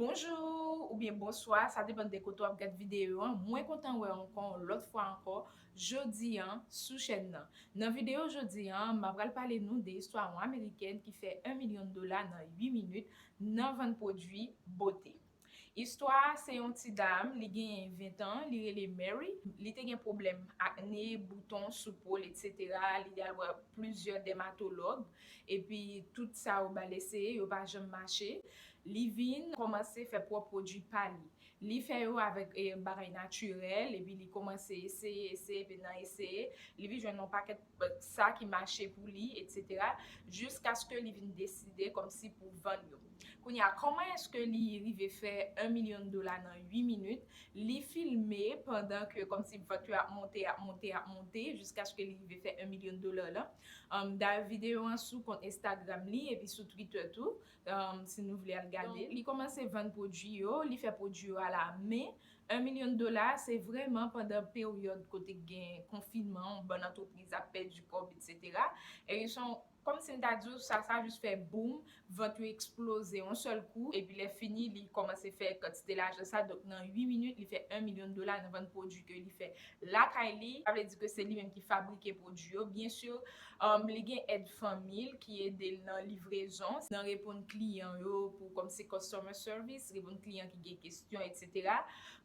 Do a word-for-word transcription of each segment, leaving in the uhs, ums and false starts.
Bonjou oubyen bonswa, sa depann de kote w ap gad videyo an. Mwen kontan wè w ankò yon lòt fwa ankò jodi an sou chèn nan. Nan videyo jodi an, m ap pral pale nou de istwa yon amerikèn ki fè yon milyon dola nan uit minit nan vann pwodui bote. Istwa a se yon ti dam, li genyen ven tan, li rele Mary. Li te gen pwoblèm akne, bouton sou po l, etsetera. Li te al wè plizyè dèmatològ, epi tout sa yo ba l eseye, yo pa janm mache. Li vin kòmanse fè pwòp pwodui pa li. Li fè yo avèk, eh, bagay natirèl, epi li kòmanse eseye, eseye, epi nan eseye, li vin jwenn yon pakèt, eh, sa ki mache pou li, etsetera, jiskaske li vin deside kòmsi pou vann yo. Kounye a, kòman èske li rive fè yon milyon dola nan uit minit? Li filme pandan ke kòmsi vant yo ap monte, ap monte, ap monte, jiskaske li rive fè yon milyon dola la. Um, dayè, videyo an sou kont Instagram li, epi sou Twitter tou, um, si nou vle al gade. Donk, li kòmanse vann pwodui yo, li fè pwodui yo a la men. Yon milyon dola, se vrèman pandan peryòd kote gen konfinman, yon bann antrepriz ap pèdi kòb, etsetera. E se yon, kòmsi m ta di w, sa, sa jis fè boum, vant yo eksploze yon sèl kou, epi lè fini, li kòmanse fè kantite lajan sa. Donk, nan uit minit, li fè yon milyon dola nan vann pwodui ke li fè lakay li. Sa vle di ke se li menm ki fabrike pwodui yo. Byen si, um, li gen èd fanmi l ki ede l nan livrezon, nan reponn kliyan yo pou kòmsi customer service, reponn kliyan ki gen kesyon, etsetera.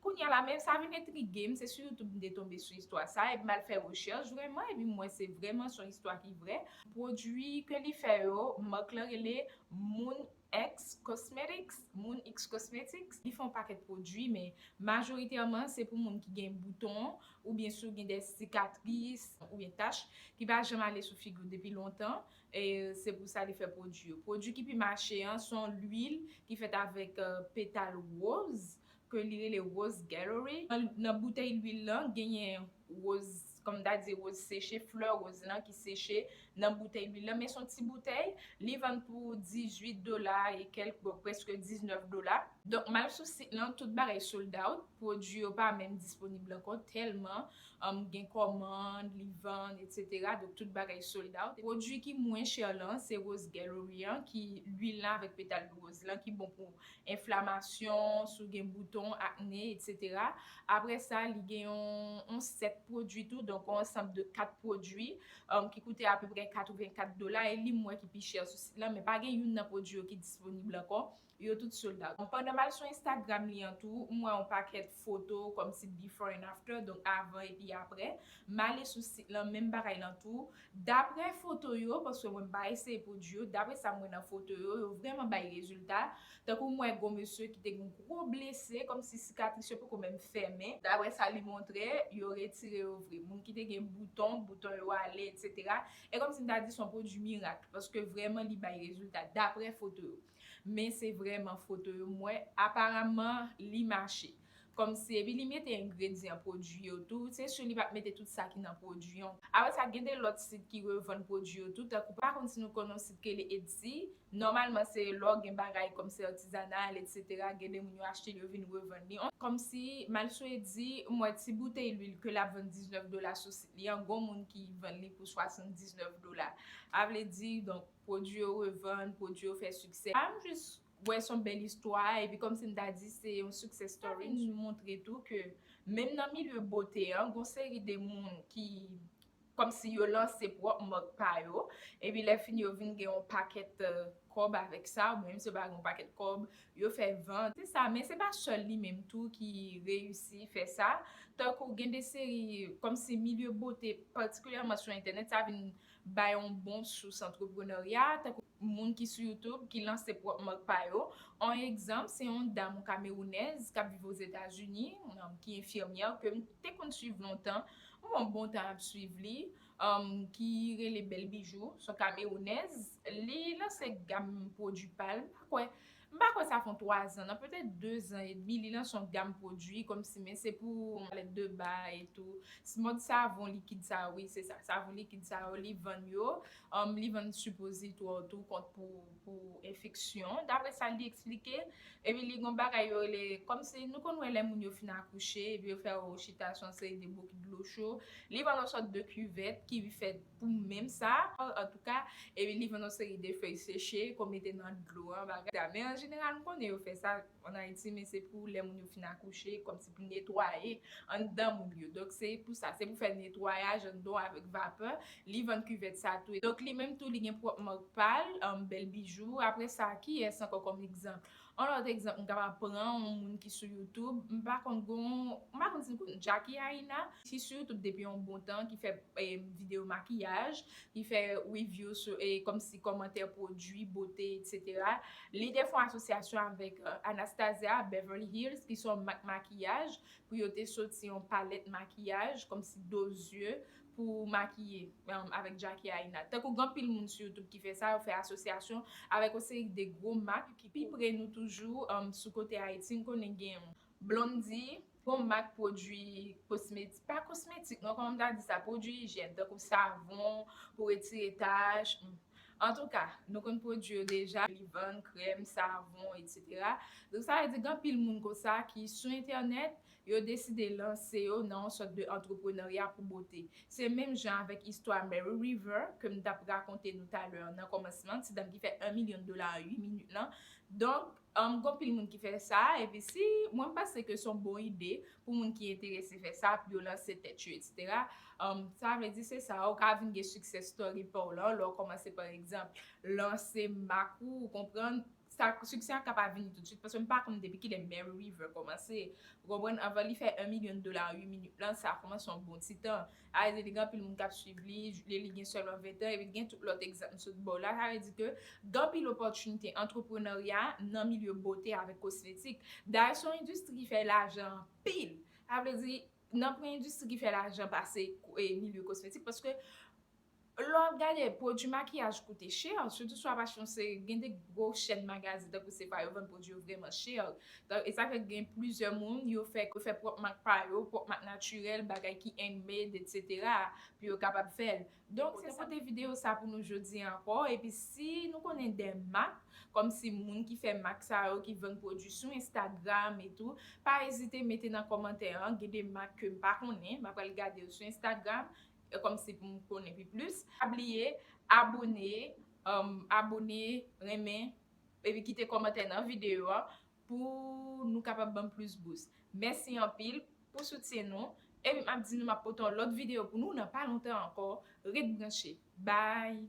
Kounye a la menm, sa vin entrige m, se sou YouTube m te tonbe sou istwa sa, epi m al fè rechèch vrèman, epi m wè se vrèman se yon istwa ki vrè. Pwodui ke li fè yo, mak lan rele Moon X Cosmetics, Moon X Cosmetics. Li fè yon pakèt pwodui, men majoritèman se pou moun ki gen bouton, oubyen si w gen de sikatris, oubyen tach, ki pa janm ale sou figi w depi lontan. E se pou sa li fè pwodui yo. Pwodui ki pi mache an, se yon lwil ki fèt avèk, eh, petal woz, ke li rele Rose Gallery. Nan, nan boutèy lwil lan, genyen woz, kòm m ta di, woz seche, flè woz lan ki seche nan boutèy lwil lan, men se yon ti boutèy, li vann pou dizuit dola e kèk, bon, prèske diznèf dola. Donk, m al sou sit lan, tout bagay sold out, pwodui yo pa menm disponib ankò, tèlman, um, gen kòmand, li vann, etsetera. Donk, tout bagay sold out. Pwodui ki mwen chè lan, se Rose Gallery an, ki lwil lan avèk petal de woz lan, ki bon pou enflamasyon, si w gen bouton, akne, etsetera. Apre sa, li gen yon, yon sèt pwodui tou, donk yon ansanm de kat pwodui, um, ki koute apeprè katrevenkat dola, e li m wè ki pi chè sou sit lan, men pa gen youn nan pwodui yo ki disponib ankò, yo tout sold out. Pandan m al sou Instagram li an tou, m wè yon pakèt foto kòmsi before and after, donk avan epi apre. M ale sou sit lan, menm bagay lan tou, daprè foto yo, paske mwen m pa eseye pwodui yo, daprè sa m wè nan foto yo, yo vrèman bay rezilta. Tankou m wè gon mesye ki te gen gwo blese, kòmsi sikatris yo poko menm fèmen. Daprè sa li montre, yo retire yo vre. Moun ki te gen bouton, bouton yo ale, etsetera. E kòmsi m ta di se yon pwodui mirak, paske vrèman li bay rezilta, daprè foto yo. Men se vrèman foto yo m wè, aparaman li mache. Kòmsi, epi li mete engredyan pwodui yo tou, se si li pa t mete tout sa ki nan pwodui an. Apre sa, gen de lòt sit ki revann pwodui yo tou, tankou, pa konn si nou konn yon sit ki rele Etsy. Nòmalman, se lè w gen bagay kòmsi artizanal, etsetera, gen de moun yo achte l, yo vin revann li. Kòmsi, m al sou Etsy, m wè ti boutèy lwil ke l ap vann diznèf dola sou sit li an, gon moun ki vann li pou swasanndiznèf dola. A vle di, donk, pwodui yo revann, pwodui yo fè siksè. A, m jis wè se yon bèl istwa, epi kòmsi m ta di se yon success story. Sa vin montre tou ke menm nan milye bote an, gon seri de moun ki kòmsi yo lanse pwòp mak pa yo, epi lè fini yo vin gen yon pakèt, eh, kòb avèk sa, oubyen menm si yo pa gen yon pakèt kòb, yo fè vant. Se sa, men se pa sèl li menm tou ki reyisi fè sa. Tankou gen de seri, kòmsi milye bote, patikilyèman sou entènèt, sa vin bay yon bon sous antreprenarya, tankou moun ki sou YouTube, ki lanse pwòp mak pa yo. Yon egzanp, se yon dam, yon Kamewounèz k ap viv Ozetazini, um, ki enfimyè, ke m te konn swiv lontan, m pran bon tan ap swiv li, um, ki rele Belle Bijou, se yon Kamewounèz. Li lanse gam pwodui pa l, m pa kwè, m pa kwè sa fè yon twa zan, nan petèt de zan edmi, li lanse yon gam pwodui, kòmsi, men se pou palèt de ba e tou. Mòd savon likid sa yo, wi, se sa. Savon likid sa yo, li vann yo. Um, li vann sipozitwa tou kont pou, pou enfeksyon. Daprè sa li eksplike, epi li gon bagay yo rele, kòmsi nou konn wè lè moun yo fin akouche, epi yo fè yo chita sou yon seri de bokit dlo cho. Li vann yon sòt de kivèt ki fèt pou menm sa, antouka, epi li vann yon seri de fèy seche, ke w mete nan dlo an, bagay sa. Men an Jeneral, m konnen yo fè sa an Ayiti, men se pou lè moun yo fin akouche, kòmsi pou netwaye anndan moun yo. Donk, se pou sa, se pou fè netwayaj anndan w avèk vapè, li vann kivèt sa tou. Donk, li menm tou, li gen pwòp mak pa l, um, Bèl Bijou. Apre sa, kiyès ankò kòm egzanp? Yon lòt egzanp, m kapab pran yon moun ki sou YouTube, m pa konn gon, m pa konn si l konn Jackie Aina, ki sou YouTube depi yon bon tan, ki fè, eh, videyo makiyaj, ki fè review sou, eh, kòmsi kòmantè pwodui, bote, et cetera. Li te fè yon asosyasyon avèk, eh, Anastasia Beverly Hills, ki se yon mak makiyaj, pou yo te soti yon palèt makiyaj, kòmsi dozye, pou makiye, um, avèk Jackie Aina. Tankou gen anpil moun sou YouTube ki fè sa, yo fè asosyasyon avèk yon seri de gwo mak ki pi pre nou toujou, um, sou kote Ayiti, n konnen gen Blondie, gwo mak pwodui kosmetik, pa kosmetik, non, kòman m ta di sa, pwodui ijyèn, tankou savon, pou retire tach, hmm. Antouka, nou konn pwodui yo deja, li vann krèm, savon, et cetera. Donk, sa vle di gen anpil moun konsa ki sou entènèt, yo deside lanse yo nan yon sòt de antreprenarya pou bote. Se menm jan avèk istwa Mary River ke m t ap rakonte nou talè an nan kòmansman, ti dam ki fè yon milyon dola an uit minit lan. Donk, um, gen anpil moun ki fè sa, epi si, mwen m panse ke se yon bon ide pou moun ki enterese fè sa, pou yo lanse tèt yo, et cetera. Um, sa vle di se sa, ou ka vin gen success story pa w lan, lè w kòmanse pa egzanp, lanse mak ou, ou konprann, sa, siksè an ka pa vini toutswit, paske m pa konn depi kilè Mary River kòmanse. Ou konprann, anvan li fè yon milyon dola an uit minit lan, sa kòmanse yon bon ti tan. A vle di, li gen anpil moun k ap swiv li, li, li gen sèlman ven tan, epi li gen tout lòt egzanp m sot ba w la. Sa vle di ke gen anpil opòtinite antreprenarya nan milye bote avèk kosmetik. Dayè, se yon endistri ki fè lajan anpil. Sa vle di, nan pwen endistri ki fè lajan pase, eh, milye kosmetik, paske lè w ap gade, pwodui makiyaj koute chè, sitou sou apasyon se gen de gwo chèn magazen tankou Sephora, yo vann pwodui yo vrèman chè. Donk, e sa fè gen plizyè moun, yo fè, yo fè pwòp mak pa yo, pwòp mak natirèl, bagay ki handmade, et cetera, pou yo kapab fè l. Donk, se sa te pote videyo sa pou nou jodi a ankò. Epi si nou konnen de mak, kòmsi moun ki fè mak sa yo, ki vann pwodui sou Instagram e tou, pa ezite mete nan kòmantè an, gen de mak ke m pa konnen, m ap al gade yo sou Instagram, e kòmsi pou m konnen pi plis. Pa bliye abone, um, abone, renmen, epi kite kòmantè nan videyo a pou nou kapab ban m plis bous. Mèsi anpil pou soutyen nou. Epi m ap di nou m ap pote yon lòt videyo pou nou nan pa lontan ankò. Ret branche. Bye!